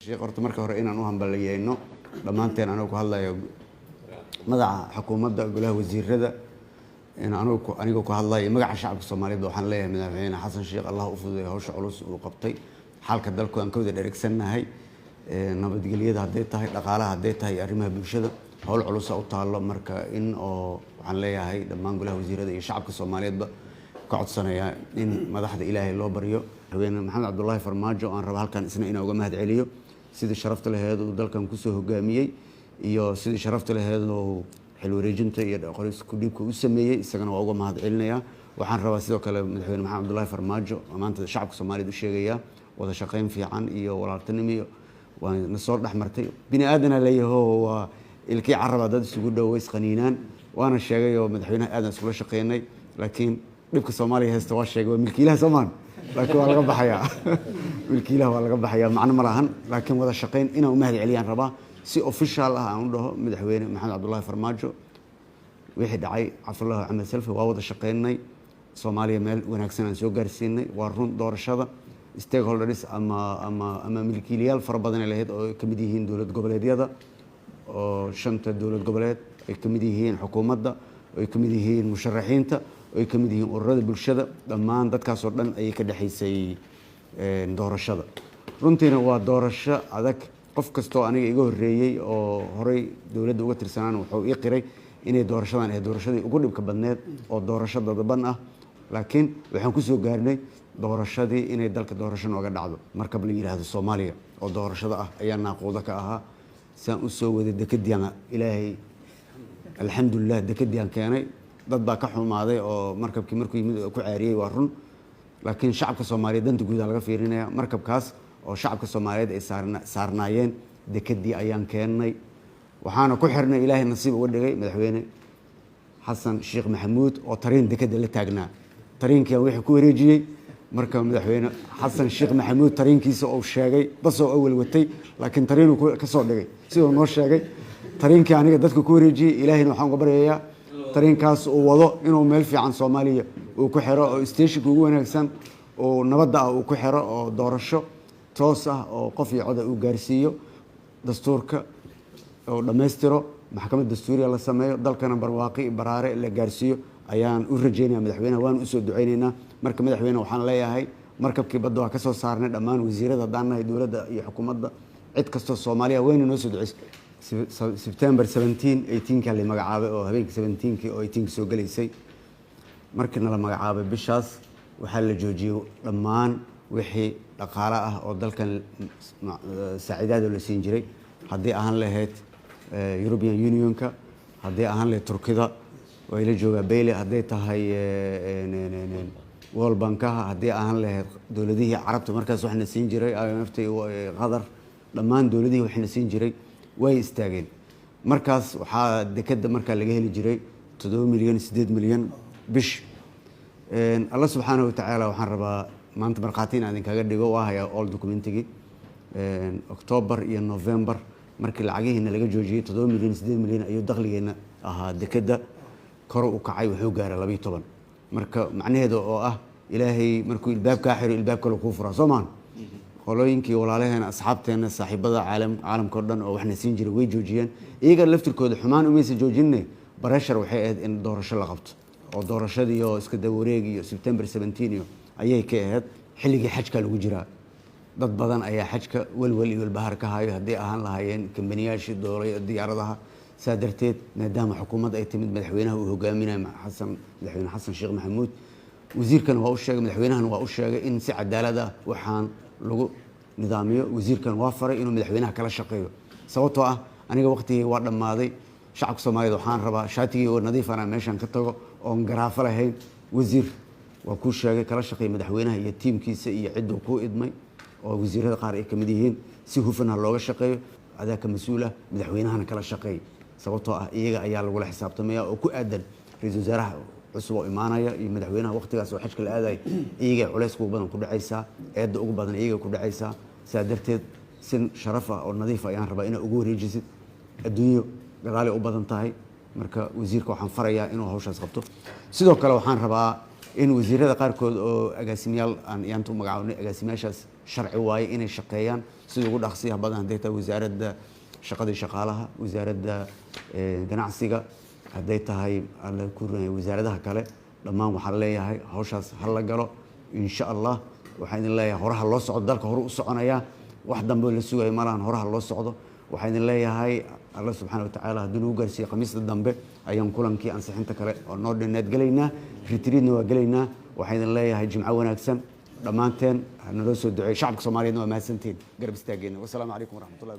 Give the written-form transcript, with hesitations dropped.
Sheekh, horta marka hore inaan u hambalyeeyno dhammaanteen, anigoo ku hadlayo madaxa xukuumadda, golaha wasiirada, in anigoo ku hadlayo magaca shacabka Soomaaliyeed, waxaan leeyahay Madaxweyne Xasan Sheekh Allah u fududeeyo hawsha culus uu qabtay. Xaalka dalku aan ka wada dheregsannahay, nabadgelyada hadday tahay, dhaqaalaha hadday tahay iyo arrimaha bulshada, howl culusa u taallo. Marka in oo waxaan leeyahay dhammaan golaha wasiirada iyo shacabka Soomaaliyeedba ka codsanayaa in madaxda Ilaahay loo baryo. Madaxweyne Maxamed Cabdulaahi Farmaajo aan raba halkan isna inaan uga mahad celiyo sidii sharafta laheed uu dalkan kusoo hogaamiyey iyo sidii sharafta laheed uu xil wareejinta iyo qoris ku dhiibka u sameeyey, isagana waa uga mahad celinayaa. Waxaan rabaa sidoo kale Madaxweyne Maxamed Cabdulaahi Farmaajo maanta shacabka Soomaaliyeed u sheegayaa wada shaqayn fiican iyo walaaltinimo iyo waa na soo dhex martay. Bini aadana leeyaho, waa ilkii caraba dad isugu dhow way isqaniinaan, waana sheegay oo madaxweynaha aadan iskula shaqeynay, laakiin dhibka Soomaaliya haysta waa sheegay, waa milkiilaha Soomaan, laakiin waa laga baxayaa milkiilaha, waa laga baxayaa, macno ma lahan. Laakiin wada shaqayn inaan u mahad celiyaan rabaa, si official ah aan u dhaho Madaxweyne Maxamed Cabdulaahi Farmaajo, wixii dhacay cabdullahi axmed salfi, waa wada shaqeynay, Soomaaliya meel wanaagsan aan soo gaarsiinay. Waa run, doorashada stakeholders ama milkiilayaal fara badan ay lahayd oo ay ka mid yihiin dowlad goboleedyada oo shanta dowlad goboleed, ay ka mid yihiin xukuumadda, oo ay ka mid yihiin musharaxiinta, oo ay ka mid yihiin ururada bulshada. Dhammaan dadkaasoo dhan ayay ka dhexaysay doorashada. Runtiina waa doorasho adag. Qof kastoo aniga iga horreeyey oo horey dowladda uga tirsanaan wuxuu ii qiray inay doorashadan ahayd doorashadii ugu dhibka badneed oo doorasho dadaban ah, laakiin waxaan kusoo gaarnay doorashadii inay dalka doorasho nooga dhacdo. Markab la yidhaahdo Soomaaliya oo doorashada ah ayaa naaquuda ka ahaa saan u soo waday dekadian. Ilaahay alxamdulilah, dekadian keenay. Dad baa ka xumaaday oo markabkii markuu yimid oo ku caariyey, waa run, laakiin shacabka Soomaaliyeed danta guudaa laga fiirinaya. Markabkaas oo shacabka Soomaaliyeed ay saarnaayeen dekadii ayaan keennay, waxaana ku xirnay, Ilaahay nasiib uga dhigay, Madaxweyne Xasan Sheekh Maxamuud oo tariin dekada la taagnaa. Tariinkiiaan wixii ku wareejiyey. Marka Madaxweyne Xasan Sheekh Maxamuud tariinkiisa uu sheegay basoo awal watay, laakiin tariinuu ka soo dhigay siduu noo sheegay. Tariinkii aniga dadka ku wareejiyey, Ilaahayna waxaan uga baryayaa tariinkaas uu wado inuu meel fiican Soomaaliya uu ku xiro oo stationka ugu wanaagsan oo nabadda ah uu ku xiro oo doorasho toos ah oo qof iyo coda uu gaarsiiyo, dastuurka oo dhammaystiro, maxkamad dastuuriya la sameeyo, dalkana barwaaqi iyo baraare la gaarsiiyo ayaan u rajeynaya madaxweynaha, waan usoo duceyneynaa. Marka madaxweyne waxaan leeyahay, markabkii badda waa ka soo saarnay dhammaan wasiirada haddaan nahay dowladda iyo xukuumadda, cid kastoo Soomaaliya wayna noo soo duceysay. September 17 18ka la magacaabay oo habeenkii 17kii oo 18ka soo gelaysay. Markiina la magacaabay bishaas, waxaa la joojiyey dhammaan wixii dhaqaale ah oo dalkan saaciidaada la siin jiray, haddii ahaan lahayd European Unionka, haddii ahaan lahayd Turkida way la joogaa Bayle, hadday tahay World Bankaha, haddii ahaan lahayd dowladihii Carabta markaas waxna siin jiray, IMF ta, Qatar, dhammaan dowladihii waxna siin jiray way istaageen. Markaas waxaa dekada markaa laga heli jiray 7 milyan, 8 milyan bish. Alla subxaanahu watacaala waxaan rabaa maanta markhaati in aan idinkaga dhigo, waa hayaa all documentigii. October iyo November markii lacagihiina laga joojiyey, 7 milyan, 8 milyan ayuu dakhligeena ahaa dekada, kor u kacay, wuxuu gaaray 12. Marka macnaheeda oo ah, Ilaahay markuu ilbaab kaa xiro, ilbaab kale kuu furaa, soo maan? Qolooyinkii walaalaheena, asxaabteena, saaxiibada caalamka o dhan oo waxna siin jiray way joojiyeen. Iyaga laftirkooda xumaan umaysa joojinne, pressure waxay ahayd in doorasho la qabto oo doorashadii oo iska dawareeg iyo September 17 iyo ayay ka ahayd. Xilligii xajka lagu jiraa, dad badan ayaa xajka welwel iyo walbahaar ka hayo, haddii ahaan lahaayeen kambaniyaashii doolay diyaaradaha. Saa darteed, maadaama xukuumadda ay timid madaxweynaha uu hogaaminayo Xasan, Madaxweyne Xasan Sheekh Maxamuud, wasiirkana waa u sheegay, madaxweynahana waa u sheegay in si cadaalad ah waxaan lagu nidaamiyo. Wasiirkan waa faray inuu madaxweynaha kala shaqeeyo, sababtoo ah aniga waqtigii waa dhammaaday. Shacabka Soomaaliyeed waxaan rabaa shaatigii oo nadiif anaa meeshan ka tago oon garaafo lahayn. Wasiir, waa kuu sheegay, kala shaqeey madaxweynaha iyo tiimkiisa iyo cidduu kuu idmay oo wasiirada qaar ay ka mid yihiin. Si hufan ha looga shaqeeyo, adaa ka mas-uul ah, madaxweynahana kala shaqeey, sababtoo ah iyaga ayaa lagula xisaabtamaya oo ku aadan ra-iisul wasaaraha cusub oo imaanaya iyo madaxweynaha waqtigaas oo xajka la aadaya. Iyagay culayska ugu badan ku dhacaysaa, eedda ugu badan iyagay ku dhacaysaa. Saa darteed si sharaf ah oo nadiif ah ayaan rabaa inaad ugu wareejisid. Adduunyo gadaalay u badan tahay. Marka wasiirka waxaan farayaa inuu hawshaas qabto. Sidoo kale waxaan rabaa In wasiirada qaarkood oo agaasimayaal aan iyaanta u magacaabnay, agaasimayaashaas sharci waaye inay shaqeeyaan sida ugu dhaqsiyaha badan, hadday tahay Wasaaradda Shaqada iyo Shaqaalaha, Wasaaradda Ganacsiga, hadday tahay Alla ku wasaaradaha kale dhammaan. Waxaan leeyahay hawshaas ha la galo, insha Allah. Waxaan idin leeyahay horaha loo socdo, dalka hore u soconayaa, wax dambe la sugayo malahan, horaha loo socdo. Waxaan idin leeyahay Alla subxaana wa tacaala hadduu nagu gaarsiiyo, Khamiista dambe ayaan kulankii ansixinta kale oo noo dhinneed gelaynaa, retreat-na waa gelaynaa. Waxaan idin leeyahay jimco wanaagsan dhammaanteen, naloo soo duceey. Shacabka Soomaaliyeedna waa mahadsantihiin garab istaageenna. Wasalaamu calaykum waraxmatullahi.